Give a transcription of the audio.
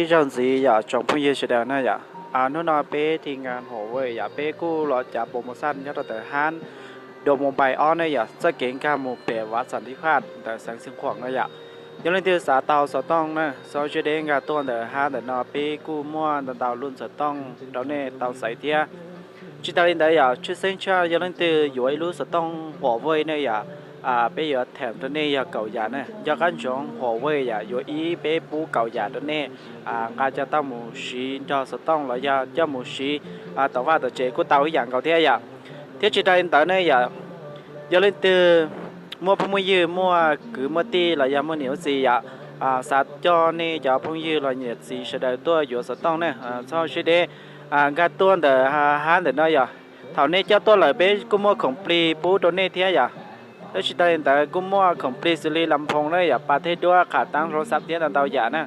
Zaug ntxiv yom tsoom phooj ywg sawv daws na yom, hnub no peb thi nkas Huawei yom, peb kuj los cav promotion nyob rau ntawm hab Duo Mobile ob ne yom, txoj kev nkag mus pem Vaj Xam Thib Faj ntawm xeev Xeev Khuam no yom. Yog leej twg xav tau xov tooj na, txhob siab deb nkag tuaj ntawm hab ntawm no, peb kuj muaj ntau ntau lub xov tooj rau nej tau xaiv thiab. Tsis tas li ntawd yom, tshwj xeeb tshaj yog leej twg yuav ib lub xov tooj Huawei ne yom, peb yuav them rau nej yog kaum yam na, nco qab ntsoov Huawei yom, yuav ib peb pub kaum yam rau nej, nqa coj tau mus siv nrog xov tooj los yog coj mus siv tom vaj tom tsev kuj tau ib yam nkaus thiab yom. Thiab tsis tas li ntawd ne yom, yog leej twg muaj phooj muaj ywg, muaj kwv muaj tij los yog muaj niam muaj txiv yom, xav coj nej cov phooj ywg los niam txiv sawv daws tuaj yuav xov tooj ne, txhob siab deb nkag tuaj ntawm hab ntawm no yom. Thaum nej coj tuaj lawm peb kuj muaj khoom plig pub rau nej thiab yom. Thiab tsis tas li ntawd kuj muaj khoom plig xws li las phoos na yom, pas thej duab, qham taab, hlau xab thiab ntau ntau yam na.